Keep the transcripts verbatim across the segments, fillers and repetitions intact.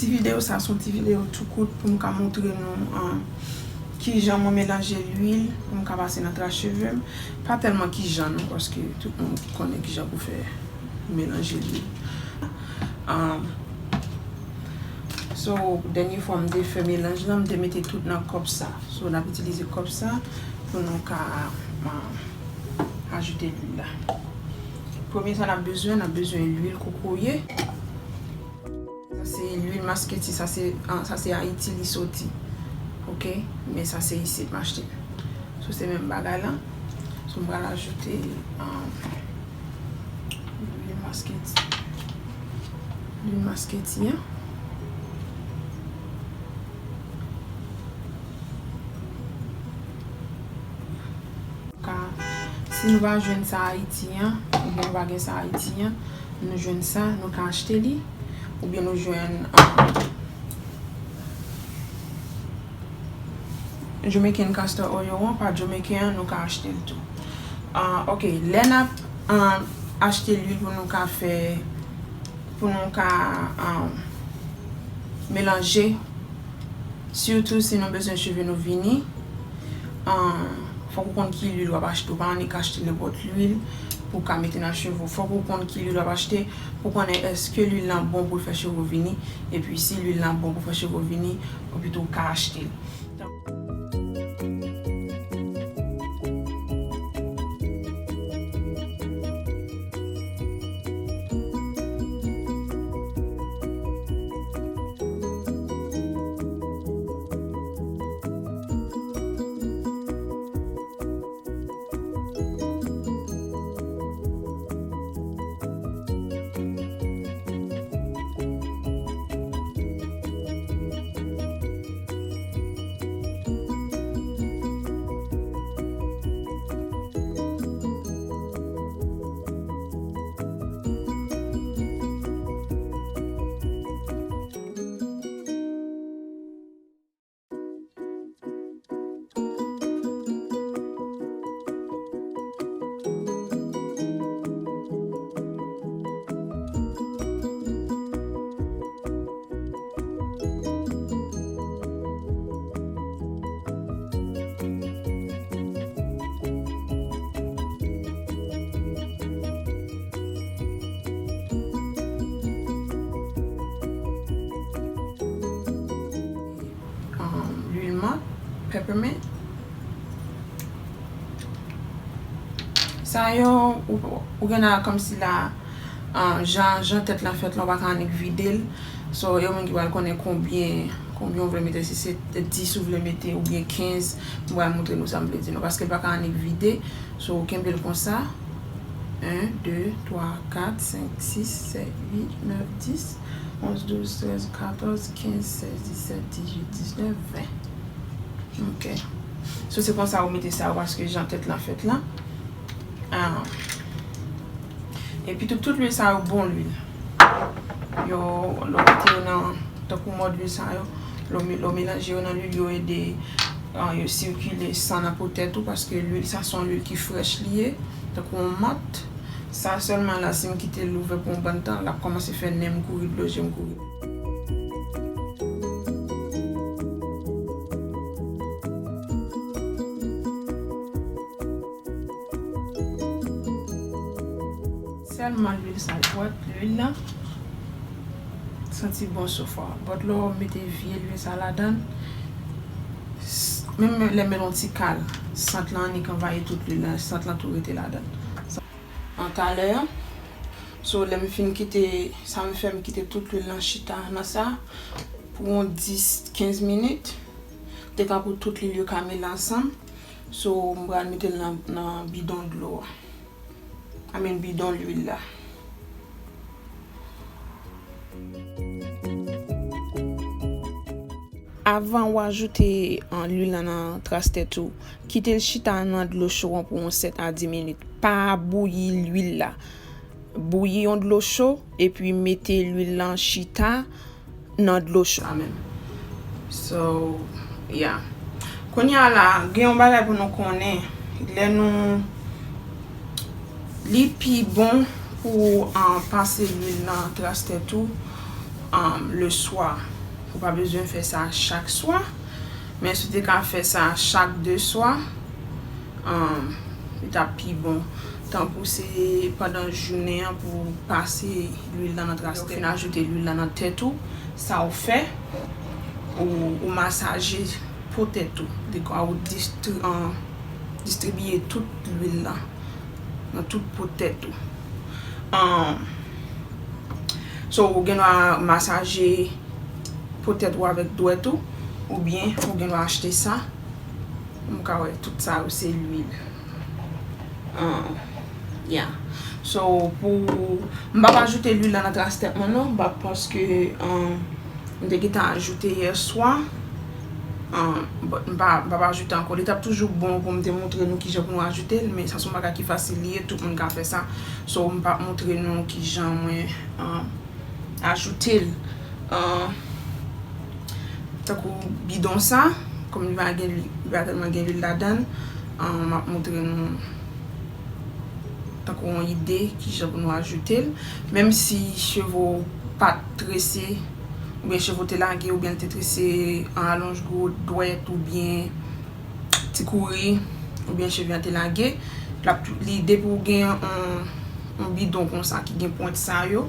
Ti videyo sa se yon ti videyo tou kout pou m ka montre nou, um, kijan mwen melanje lwil pou m ka pase nan tras cheve m. Pa tèlman kijan non, paske tout moun konnen kijan pou fè melanje lwil. Um, so, dènye fwa m te fè melanj lan, m te mete tout nan kòp sa. So, n ap itilize kòp sa pou nou ka, um, ajoute lwil la. Premye sa n ap bezwen, n ap bezwen lwil kokoye. Sa se lwil masketi, sa se, ah, sa se Ayiti li soti. Oke? Men sa se isit m achte l. So, se menm bagay la. So, m pral ajoute, ah, lwil masketi. Lwil masketi an. Ka, si nou pa jwenn sa Ayiti an, oubyen nou pa gen sa Ayiti an, nou jwenn sa, nou ka achte li, oubyen nou jwenn, ah, Jamaican castor oil an, pa Jamaican an, nou ka achte l tou. Ah, oke, lè n ap, ah, achte lwil pou nou ka fè, pou nou ka, ah, melanje, sitou si nou bezwen cheve nou vini, ah, fòk ou konn ki lwil w ap achte. Ou pa annik achte nenpòt lwil pou w ka mete nan cheve w. Fòk ou konn ki lwil w ap achte pou w konnen èske lwil lan bon pou l fè cheve w vini. Epi si lwil lan bon pou fè cheve w vini, ou pito w ka achte l. Um, lwil mant, peppermint. Sa yo, ou, ou gen la kòmsi la, ah, jan, jan tèt lan fèt la, ou pa ka annik vide l. So, yo menm ki pral konnen konbyen, konbyen ou vle mete, si se dis ou vle mete oubyen kenz, m pral montre nou sa m vle di nou, paske l pa ka annik vide. So, ou kenbe l konsa. En, de, twa, kat, senk, sis, sèt, uit, nèf, dis, onz, douz, trèz, katòz, kenz, sèz, disèt, dizuit, diznèf, ven. Ok. So, se konsa ou mete sa yo, paske jan tèt lan fèt lan. Ah. Epi tout, tout lwil sa yo bon lwil. Yo, lè w mete yo nan, tankou mòd lwil sa yo, lè w me-, lè w melanje yo nan lwil, yo ede, ah, yo sikile san nan po tèt ou, paske lwil sa se yon lwil ki frèch li ye, tankou yon mant. Sa sèlman la, si m kite l ouvè pou yon bann tan, l ap kòmanse fè nen m kouri, dlo je m kouri. Sèlman lwil sa l pwòt, lwil lan santi bon so far. But lè w mete vye lwil sa ladan l, s-, menm lè m met yon ti kal, sant lan annik anvayi tout lwil lan, sant lan tou rete ladan l. An talè, so, lè m fin kite, sa m fè, m kite tout lwil lan chita nan sa pou yon dis, kenz minit. Te ka pou tout lwil yo ka mele ansanm. So, m pral mete l nan, nan bidon dlo a. I mean, bidon lwil la. Avan w ajoute, ah, lwil lan nan tras tèt ou, kite l chita nan dlo cho an pou yon sèt a dis minit. Pa bouyi lwil la. Bouyi yon dlo cho, epi mete lwil lan chita nan dlo cho a menm. So, yeah. Kounye a la, gen yon bagay pou nou konnen. Lè nou, li pi bon pou, ah, pase lwil nan tras tèt ou, um, le swa. Ou pa bezwen fè sa chak swa, men si w te ka fè sa chak de swa, um, li t ap pi bon. Tankou se pandan jounen an pou w pase lwil lan nan tras tèt. Lè w fin ajoute lwil lan nan tèt ou, sa w fè, ou, ou masaje po tèt ou. Dekwa ou distri-, an, distribiye tout lwil lan nan tout po tèt ou. An, so, ou gen dwa masaje po tèt ou avèk dwèt ou, oubyen ou gen dwa achte sa. M ka wè tout sa yo se lwil. An, yeah. So, pou, m p ap ajoute lwil la nan tras tèt mwen non, m p ap, paske, an, m te gentan ajoute yè swa. An, but m pa, m p ap ajoute ankò. Li t ap toujou bon pou m te montre nou kijan pou nou ajoute l, men sa se yon bagay ki fasil li ye, tout moun ka fè sa. So, m p ap montre nou kijan mwen, an, ajoute l. An, tankou bidon sa, kòm li pa gen, li pa tèlman gen lwil ladan l, an, m ap montre nou tankou yon ide kijan pou nou ajoute l. Menm si cheve w pa t trese, oubyen cheve w te lage, oubyen l te trese an alonj gwo dwèt, oubyen ti kouri, oubyen cheve an te lage, l ap tou, li, depi w gen yon, yon bidon konsa ki gen pwent sa yo,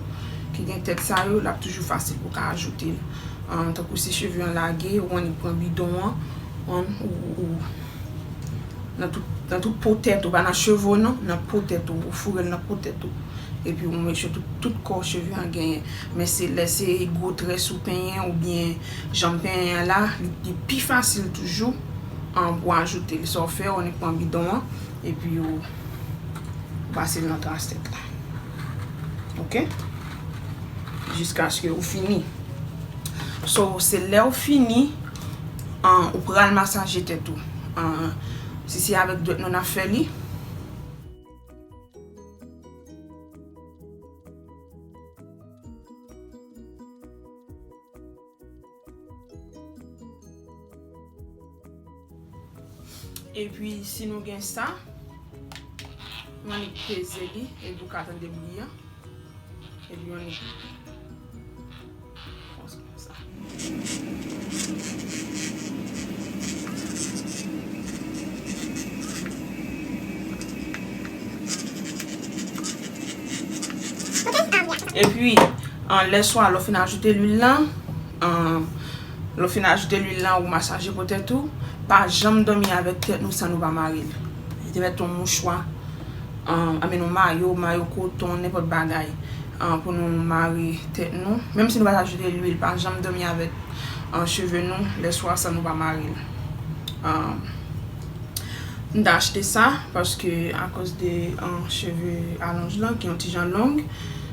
ki gen tèt sa yo, l ap toujou fasil pou w ka ajoute l. An, tankou si cheve an lage, ou annik pran bidon an, an, ou, ou, nan tout, nan tout po tèt ou, pa nan cheve w non, nan po tèt ou, ou foure l nan po tèt ou. Epi ou make sure tout, tout kò cheve an genyen. Men se lè se gwo très ou penyen oubyen janm penyen an la, li, li pi fasil toujou, an, pou ajoute l. Sa w fè, ou annik pran bidon an, epi ou pase l nan tras tèt la. Oke? Jiskaske ou fini. So, se lè w fini, an, ou pral masaje tèt ou. An, si se avèk dwèt nou n ap fè li. Epi, si nou gen sa, nou annik peze li, epi ou ka tande bri an. Epi, nou annik fè sa konsa. Epi, an, lè swa, lè w fin ajoute lwil lan, an, lè w fin ajoute lwil lan, ou masaje po tèt ou, pa janm dòmi avèk tèt nou san nou pa mare l. Li te mèt yon mouchwa, an, I mean, yon mayo, mayo koton, nenpòt bagay, an, pou nou mare tèt nou. Menm si nou pa t ajoute lwil, pa janm dòmi avèk, an, cheve nou lè swa san nou pa mare l. An, M ta achte sa, paske akoz de, an, cheve alonj lan ki yon ti jan long.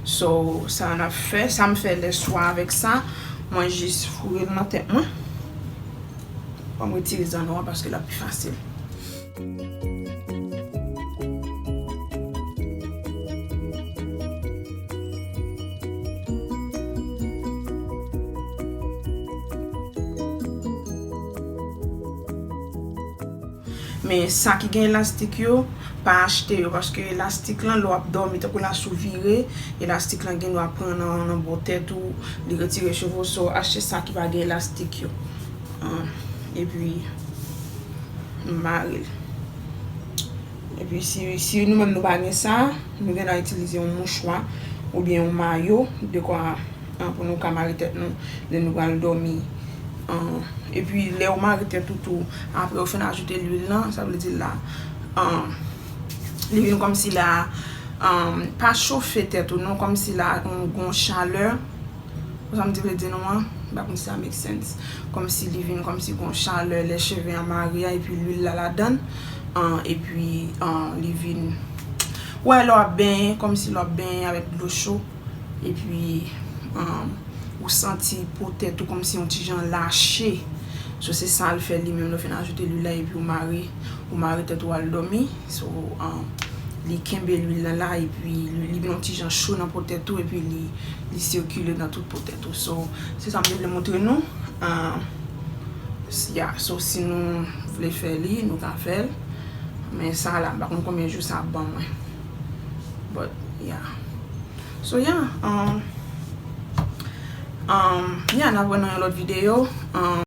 So, sa n ap fè, sa m fè lè swa avèk sa, mwen jis foure l nan tèt mwen. Fò m retire zanno an paske l ap pi fasil. Men sa ki gen elastik yo, pa achte yo, paske elastik lan, lè w ap dòmi, tankou laso vire, elastik lan gen dwa pran nan, nan bò tèt ou, li retire cheve w, so achte sa ki pa gen elastik yo. An, epi, nou mare l. Epi, si, si nou menm nou pa gen sa, nou gen dwa itilize yon mouchwa oubyen yon mayo, dekwa an, pou nou ka mare tèt nou lè nou pral dòmi. An, epi lè ou mare tèt ou tou, apre ou fin ajoute lwil lan, sa vle di la, an, li vin kòmsi la, an, pa chofe tèt ou non, kòmsi la, yon, yon chalè. Ou sa m di vle di nou an, m pa konn si sa make sense. Kòmsi li vin kòmsi yon chalè lè cheve an mare a, epi lwil la ladan l, an, epi, an, li vin, ou wè lè w ap benyen, kòmsi lè w ap benyen avèk dlo cho. Epi, um, ou santi po tèt ou kòmsi yon ti jan lache. So, se sa l fè li menm, lè w fin ajoute lwil la, epi ou mare, ou mare tèt ou al dòmi. So, um, li kenbe lwil la la, epi li, li vin yon ti jan cho nan po tèt ou, epi li, li sikile nan tout po tèt ou. So, se sa m te vle montre nou. Um, s-, ya, so, si nou vle fè li, nou ka fè l. Men sa la, m pa konn konbyen jou sa ap ban mwen. But, ya. So, yeah, um, Um, yeah, n ap wè nan yon lòt videyo. Um,